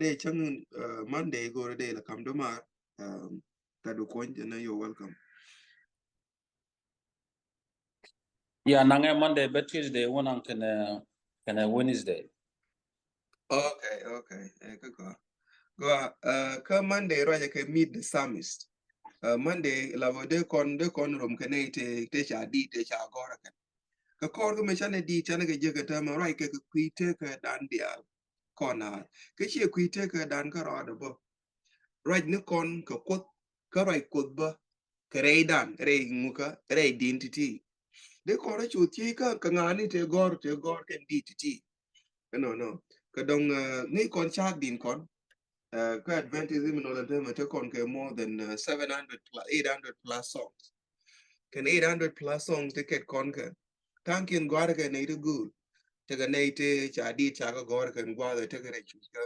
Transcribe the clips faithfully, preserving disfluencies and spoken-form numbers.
dee cäŋ, uh, Monday go̱o̱rä dee la kam dämaar. Um, Gat Kuɔny, and you're welcome. Yeah, naŋɛ Monday bɛ Tuesday wä naŋ kɛnɛ, kɛnɛ Wednesday. Okay, okay. Eh, kä gɔaa. Gɔaa, uh, kä Monday ruacɛ kɛ Meet the Psalmist. Uh, Monday la bä dee kɔn, dee kɔn rom kɛ nɛy te, te ca di̱i̱t, te ca gɔ̱r kɛ. Kɛ kɔr kä mɛ canɛ di̱i̱t, canɛ kɛ jek kɛ täämɛ ruac kɛ kɛ kui̱ tekä dan diaal. Kɔn a kä ciɛ kui̱ tekä dan kä rɔɔdɛ bä. Ruac ni kɔn kɛ Kuoth, kä ruac Kuoth bä kɛ rɛydan, rɛy ŋukä, rɛy di̱n ti̱ti̱. Dee kɔn rɔ cu thiec kä, kɛ ŋa̱a̱ni te gɔ̱r, te gɔ̱r kɛn di̱t ti̱ti̱. Ɛnɔ, nɔ. Kɛ dɔŋ, uh, ni kɔn cak di̱n kɔn. Uh, kä Adventism in nɔlɛ te mɛ te kɔn kɛ more than, uh, seven hundred plus, eight hundred plus songs. Kɛn eight hundred plus songs te kɛt kɔn kɛ. Tha̱a̱ŋkiɛn gɔ̱a̱rɛ kɛ nɛy te go̱o̱r. Tekɛ nɛy te ca di̱t ca kɛ gɔ̱r kɛn gua̱a̱th tekɛ rɛy cuc kä.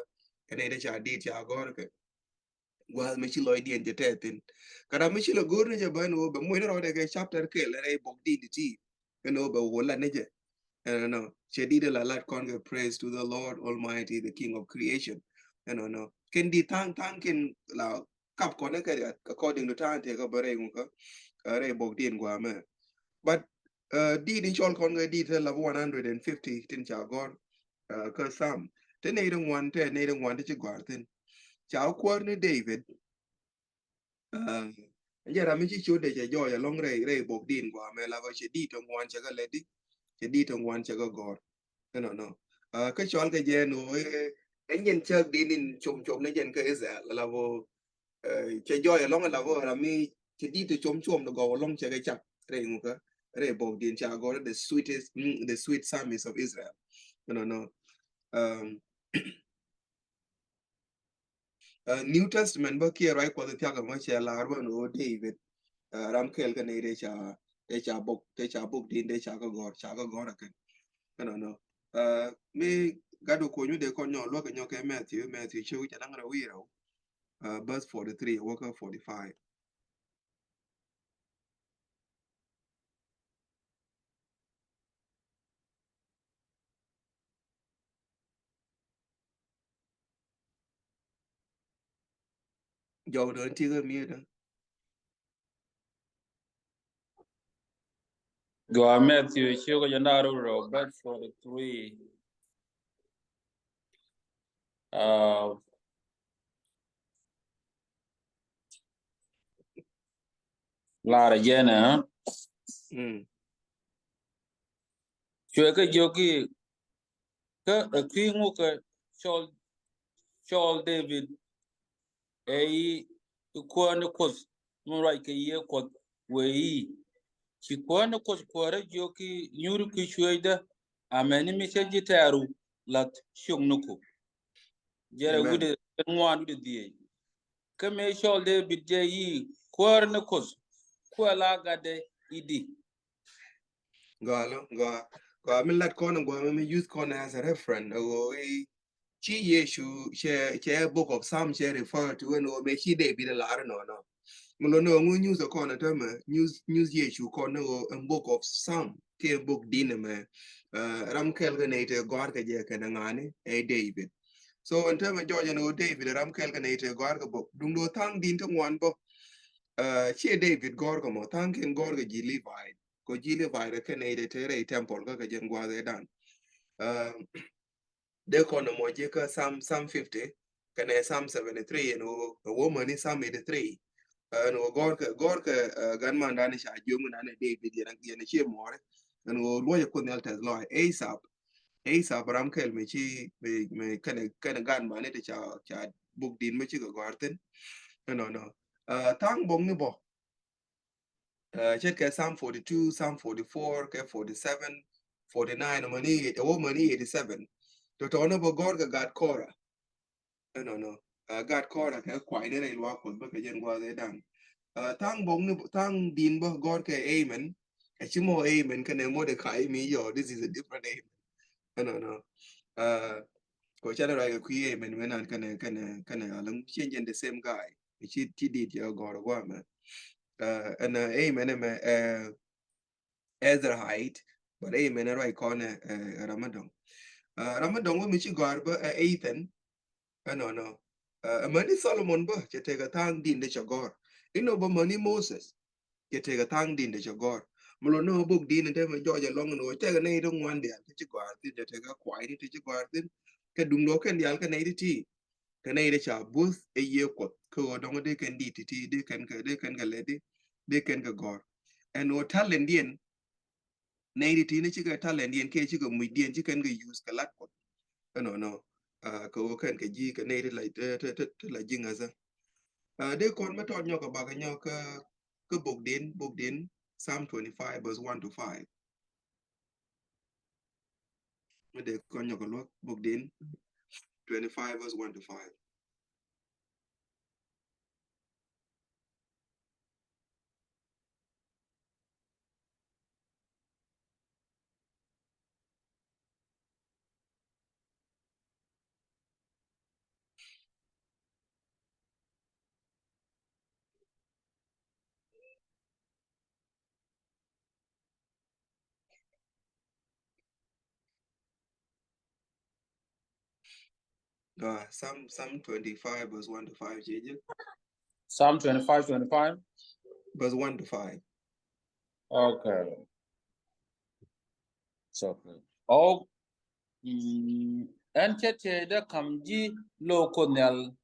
Kɛ nɛy te ca di̱t ca gɔ̱r kɛ gua̱a̱th mi ci lɔcdiɛn jɛ tɛth thi̱n. Kä ram mi ci lɛ go̱o̱r ni jɛ bä ɛn ɣöö bɛ muɔ̱c ni rɔɔdɛ kɛ chapter kɛl rɛy bok di̱n ti̱ti̱. Ɛn ɣöö bɛ wä lat ni jɛ. Ɛnɔ, nɔ. Cɛ di̱t la lat kɔn kɛ, "Praise to the Lord Almighty, the King of creation." Ɛnɔ, nɔ. Kɛn di̱t tha̱a̱ŋ, tha̱a̱ŋkiɛn la kap kɔn kɛ according to time tekɛ bä rɛy ŋukä, uh, rɛy bok di̱n gua̱a̱mɛ. But, uh, di̱t in cɔl kɔn kɛ di̱t te la one hundred and fifty tin ca gɔ̱r, uh, kä Psalm. Te nɛy ti ŋuan, te nɛy ti ŋuan ti ci gɔ̱a̱r thi̱n. Ca kuäär ni David, uh, jɛ ram mi ci ciötdɛ cɛ jɔɔc alɔ̱ŋ rɛy, rɛy bok di̱n gua̱a̱mɛ la bä cɛ di̱t ti ŋuan cɛ kɛ lɛ di, cɛ di̱t ti ŋuan cɛ kɛ gɔ̱r. Ɛnɔ, nɔ. Uh, kä cɔl kɛ jɛ ɛn ɣöö, eh, ɛ nyin cäk di̱n in com, com ni jɛn kä Israel la bä, uh, cɛ jɔɔc alɔ̱ŋ la bä ram mi cɛ di̱t ti com, com ni gɔw alɔ̱ŋ cɛ kɛ cak rɛy ŋukä, rɛy bok di̱n ca gɔ̱r the sweetest, mm, the sweet psalmist of Israel. Ɛnɔ, nɔ. Um, Uh, New Testament bä kiɛ ruac Kuɔth thia̱k ɛmɔ cɛ lar bä ni ɣöö David, uh, ram kɛl kɛ nɛy dee ca, dee ca bok, dee ca bok di̱n dee ca kɛ gɔ̱r, ca kɛ gɔ̱r ɛ kɛn. Ɛnɔ, nɔ. Uh, mi Gat Kuɔny mi dee kɔn nyɔk luäk kɛ nyɔk kɛ Matthew, Matthew ciök cɛ da̱ŋ rɛw wi̱i̱ rɛw, uh, verse forty-three wä kä forty-five. Jɔw dɔ̱ŋ ti kä mi̱i̱dä. Gɔaa Matthew ciök jɛ ndaru rɔ verse forty-three. Uh, Lar jɛn ɛ. Mm. Cuɛ kɛ jiök i̱ kä ɛ kui̱ ŋu kɛ cɔl, cɔl David ɛ i̱ kuäär ni Kuoth mi ruac kɛ Yiëë Kuɔth wëë i̱, ci kuäär ni Kuoth kuäärä jiök i̱ nyuuri kui̱ cueecdä amäni mi cä ji̱ tɛɛru la̱th ciökniku. Jɛrɛ wi̱cdɛ ŋuan wi̱cdɛ dhieec. Kä mëë cɔl David jɛ i̱ kuäär ni Kuoth, kuɛ la gatdɛ i̱di. Gɔaa lɔ, gɔaa, gɔaa mi lat kɔn, gɔaa mi, mi use kɔn as a reference. Ɛ ɣöö i̱ ci Yecu cɛ, cɛ book of Psalm cɛ refer to ɛn ɣöö mëë ci David ɛ lar inɔnɔ. Mi lɔ ni ɣöö ŋu nyuth ɛ kɔn ɛ täämɛ, nyuth, nyuth Yecu kɔn ni ɣöö ɛn book of Psalm kiɛ book di̱n ɛmɛ. Uh, ram kɛl kɛ nɛy tëë gɔ̱a̱r kɛ jɛ kɛnɛ ŋa̱ni ɛ David. So ɛn täämɛ jɔɔc ɛn ɣöö David ɛ ram kɛl kɛ nɛy tëë gɔ̱a̱r kɛ book. Duundɛ ɣöö tha̱a̱ŋ di̱n ti ŋuan bä, uh, ciɛ David gɔ̱a̱r kɛ mɔ, tha̱a̱ŋ kiɛn gɔ̱a̱r kɛ ji̱ Levi. Kɛ ji̱ Levi rɛ kɛn nɛy tëë te rɛy temple kä kɛ jɛn gua̱a̱th ɛ dan. Uh, Dee kɔn ɛmɔ ji̱ kä Psalm, Psalm fifty kɛnɛ Psalm seventy-three ɛn ɣöö, ɛ wä mäni Psalm eighty-three. Ɛn ɣöö gɔ̱rkɛ, gɔ̱rkɛ, uh, gan mandan ca jiöŋ nan ɛ David yɛn, yɛn cie muɔɔri. Ɛn ɣöö luɔcɛ Kuoth Nhial tɛth lɔaac, Asaph. Asaph ram kɛl mi ci, mi, mi kɛnɛ, kɛnɛ gan mani ti ca, ca buk di̱t mi cikɛ gɔ̱a̱r thi̱n. Ɛnɔnɔ. Uh, tha̱a̱ŋ bok ni bɔ. Uh, ce̱tkɛ Psalm forty-two, Psalm forty-four, kɛ forty-seven, forty-nine, mäni, ɛ wä mäni eighty-seven. Tɔ̱tɔ̱ ni bä gɔ̱rkɛ gat Kora. Ɛnɔnɔ. Uh, gat Kora kɛ kuay ni rɛy luaak Kuɔth bä kɛ jɛn gua̱a̱th ɛ dan. Uh, tha̱a̱ŋ bok ni, tha̱a̱ŋ di̱n bä gɔ̱rkɛ amen. Ɛ ci mɔ amen kɛnɛ Mordecai mi yɔ, this is a different amen. Ɛnɔnɔ. Uh, kɔ canɛ ruac kɛ kui̱ amen wä nan kɛnɛ, kɛnɛ, kɛnɛ alum. Change in the same guy. Ci, ci di̱t yɛ gɔ̱r guamɛ. Uh, ɛn, uh, amen ɛmɛ, uh, Ezrahite, but amen ɛ ruac kɔn ɛ, uh, Ramadɔŋ. Uh, Ramadɔŋ wä mi ci gɔ̱r bä, uh, Ethan. Ɛnɔnɔ. Ɛ mäni Solomon bä cɛ tekɛ tha̱a̱ŋ di̱n dee cɛ gɔ̱r. Inɔ bä mäni Moses cɛ tekɛ tha̱a̱ŋ di̱n dee cɛ gɔ̱r. Mi lɔ ni ɣä bok di̱n in te mi jɔɔc ɛlɔ̱ŋ in ɣöö tekɛ nɛy ti ŋuan diaal ti ci gɔ̱a̱r thi̱n, cɛ tekɛ kuayni ti ci gɔ̱a̱r thi̱n. Kɛ duŋdɔ kɛn diaal kɛ nɛy ti ti. Kɛ nɛy ti ca buth ɛ Yiëë Kuɔth kä ɣöö dɔ̱ŋ dee kɛn di̱t ti ti, dee kɛn kɛ, dee kɛn kɛ lɛt di, dee kɛn kɛ gɔ̱r. Ɛn ɣöö talent diɛn nɛy ti ti ni cikɛ talent diɛn kɛ cikɛ muc diɛn ci kɛn kɛ use kɛ lat Kuɔth. Ɛnɔnɔ. Kɛ ɣöö kɛn kɛ ji̱ kɛ nɛy ti la, ti, ti, ti, ti la ji̱ ŋäthä. Dee kɔn mi tɔt nyɔk kɛ bakɛ nyɔk kä, kä bok din, bok din, Psalm twenty-five verse one to five. Mi dee kɔn nyɔk kɛ luäk bok din, twenty-five verse one to five. Psalm, Psalm twenty-five verse one to five, cɛ jɛ. Psalm twenty-five, twenty-five. Verse one to five. Okay. It's okay. Oh, mm, ɛn cɛ tɛɛdɛ kam ji̱ lo̱o̱ Kuoth Nhial.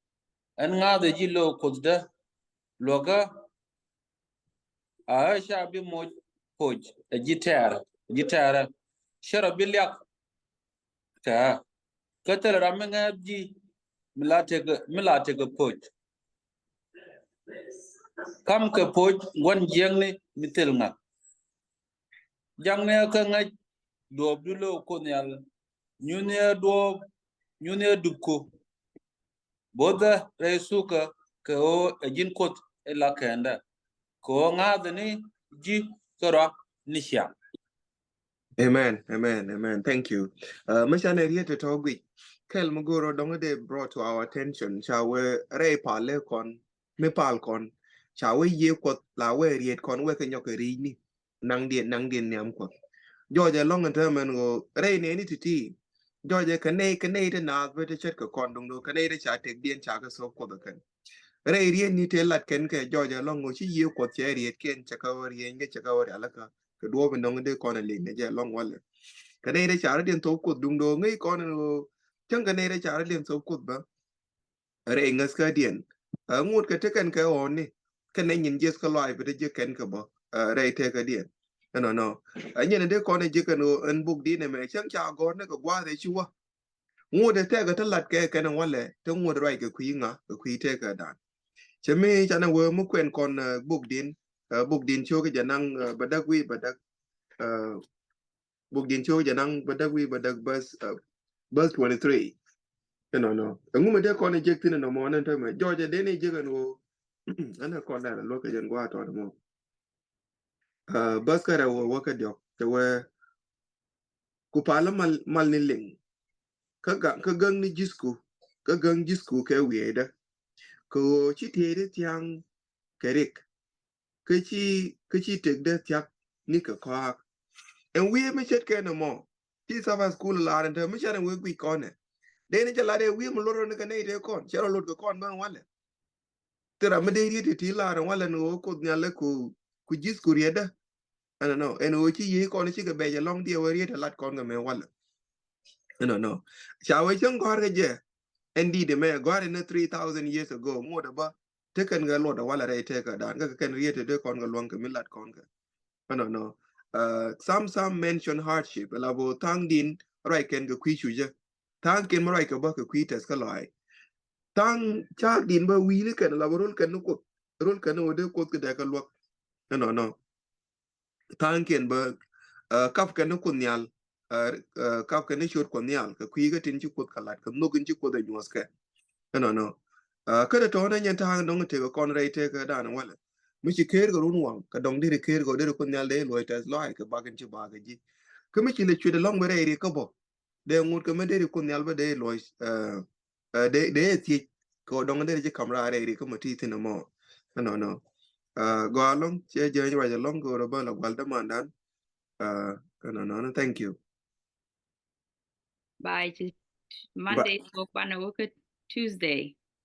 Ɛn ŋa̱thɛ ji̱ lo̱o̱ Kuothdä. Luɔ̱kä a ɣä ca bi moc poc ɛ ji̱ tɛɛr, ji̱ tɛɛrä. Cɛ rɔ bi liak kɛ ɣä. Kä thilɛ ram mi ŋɛ̈ɛ̈p ji̱ mi la tekɛ, mi la tekɛ poc. Kam kɛ poc gua̱n jiäkni mi thil ŋa̱k. Jakni ɛ kä ŋäc duɔ̱ɔ̱pdu lo̱o̱ Kuoth Nhial. Nyuthni ɛ duɔ̱ɔ̱p, nyuthni ɛ dupku. Bo̱thɛ rɛy thukä kɛ ɣöö ɛ ji̱n Kuoth ila kɛɛndä. Kɛ ɣöö ŋa̱thɛ ni ji̱ kärɔa ni ciaŋ. Amen, amen, amen. Thank you. Ɛ, mi canɛ riet tɔ̱tɔ̱ guic. Kɛl mi go̱o̱r ɔ dɔ̱ŋ dee brought to our attention. Ca wee rɛy palɛ kɔn, mi pal kɔn. Ca wee Yiëë Kuɔth la wee riet kɔn wee kɛ nyɔk kɛ ri̱c ni. Naŋdiɛn, naŋdiɛn nhiam Kuɔth. Jɔɔcɛ lɔ̱ŋ in täämɛ ɛn ɣöö rɛy nɛɛni ti̱ti̱. Jɔɔcɛ kɛ nɛy, kɛ nɛy ti naath bä ti ce̱tkɛ kɔn duŋdɔ, kɛ nɛy ti ca tëkdiɛn ca kɛ thok Kuɔth ɛ kɛn. Rɛy rietni tëë lat kɛn kɛ jɔɔcɛ lɔ̱ŋ ɣöö ci Yiëë Kuɔth cɛ riet kɛn cɛ kɛ ɣöö rieny kɛ cɛ kɛ ɣöö rialikä. Kɛ duɔ̱ɔ̱p in dɔ̱ŋ dee kɔn ɛ liŋ ni jɛ lɔ̱ŋ walɛ. Kɛ nɛy ti ca rɔ̱diɛn thok Kuɔth duŋdɔ ŋäc kɔn ɛn ɣöö cäŋ kɛ nɛy ti ca rɔ̱diɛn thok Kuɔth bä. Rɛy ŋäthkädiɛn. Ɛ, ŋot kɛ tekɛn kɛ ɣɔ̱ɔ̱ni. Kɛnɛ nyin jiɛth kä lɔaac bi te jiäk kɛn kɛ bä. Ɛ, rɛy tekädiɛn. Ɛnɔnɔ. Ɛ, nyin dee kɔn ɛ jiäk ɛn ɣöö ɛn bok di̱n ɛmɛ cäŋ ca gɔ̱r ni kɛ gua̱a̱th ɛ ci wä. Ŋot ɛ tɛkɛ te lat kɛ kɛn ɛ walɛ te ŋot ruac kɛ kui̱ ŋa kɛ kui̱ tekädan. Cɛ mi canɛ wee mi kuɛn kɔn, ɛ, bok di̱n. Ɛ, bok di̱n cio̱k jɛ naŋ, ɛ, bädäk wi̱i̱ bädäk. Ɛ, Bok din cio̱k jɛ naŋ bädäk wi̱i̱ bädäk bäth, ɛ, bäth twenty-three. Ɛnɔnɔ. Ɛŋu mi dee kɔn ɛ jek thi̱n ɛnɔ mɔ nɛn täämɛ. Jɔɔcɛ dee ni jek ɛn ɣöö. Ɛn ɛ kɔn dee luäk kɛ jɛn gua̱a̱ tɔɔt ɛmɔ. Ɛ, bäth kärɛ wä, wä kä diɔ̱k. Cɛ wee. Ku palä mal, mal ni liŋ. Kä gaŋ, kä gaŋ ni ji̱thku. Kä gaŋ ji̱thku kɛ wi̱i̱dä. Kɛ ɣöö ci tieeri thia̱a̱ŋ kɛ rik. Kä ci, kä ci tëkdä thia̱k ni kɛ kɔaak. Ɛn wi̱i̱ mi ce̱tkɛ ni mɔ. Ci Sabbath School lar ɛn te mi cɛ ni wee guic kɔn ɛ. Dee ni cɛ lar ɛ wi̱i̱ mi lot rɔ ni kɛ nɛy tëë kɔn. Cɛ rɔ lot kɛ kɔn bä ɛn walɛ. Thil ram mi dee riet ti ti lar ɛn walɛ ni ɣöö Kuoth Nhial lɛ ku, ku ji̱th ku rietdä. Ɛnɔnɔ. Ɛn ɣöö ci yiëë kɔn cikɛ bɛc ɛlɔ̱ŋ diɛ wee riet ɛ lat kɔn kɛ mɛ walɛ. Ɛnɔnɔ. Ca wee cäŋ gɔ̱a̱r kɛ jɛ. Ɛn di̱t ɛmɛ gɔ̱a̱r ɛn three thousand years ago. Ŋot ɛ bä. Tekɛn kɛ luɔt ɛ walɛ rɛy tekädan kä kɛn riet ɛ dee kɔn kɛ luäŋ kɛ mi lat kɔn kɛ. Ɛnɔnɔ. Ɛ, some, some mention hardship. Ɛ la bä tha̱a̱ŋ din ruac kɛn kɛ kui̱ cucä. Tha̱a̱ŋ kɛn mi ruac kɛ bä kɛ kui̱ tɛth kä lɔaac. Tha̱a̱ŋ ca̱a̱k din bä wi̱i̱ni kɛn ɛ la bä rol kɛn ni Kuoth. Rol kɛn ni ɣöö dee Kuoth kɛ dee kɛ luäk. Ɛnɔnɔ. Tha̱a̱ŋkiɛn bä, ɛ, kap kɛn ni Kuoth Nhial, ɛ, ɛ, kap kɛn ni ciöt Kuɔth Nhial, kɛ kui̱ kä tin ci Kuoth kɛ lat, kɛ nhök in ci Kuoth ɛ nyuɔ̱th kɛ. Ɛnɔnɔ. Ɛ, kä dee tɔ̱ɔ̱n ɛ nyɛn tha̱a̱ŋ dɔ̱ŋ tekɛ kɔn rɛy tekädan walɛ. Mi ci ker kɛ run waŋ, kɛ dɔ̱ŋ deri ker kɛ deri Kuoth Nhial dee luɔ̱c tɛth lɔaac kɛ bak in ci bak kɛ ji̱. Kä mi ci lɛ cuet ɛlɔ̱ŋ bi rɛy ri kä bä. Dee ŋut kɛ mi deri Kuoth Nhial bä dee luɔ̱c, ɛ, Ɛ, dee, dee thiec kɛ ɣöö dɔ̱ŋ dee rɛ ji̱ ka̱m raar rɛy ri kä ma ti thi̱n ɛmɔ. Ɛnɔnɔ. Ɛ, gɔaa ɛlɔ̱ŋ, cɛ jɛ ruac ɛlɔ̱ŋ kɛ ɣöö rɛ bä la gua̱l dämandan. Ɛ, ɛnɔnɔ, thank you. Bye, ci Monday, ba- kok banɛ wä kä Tuesday.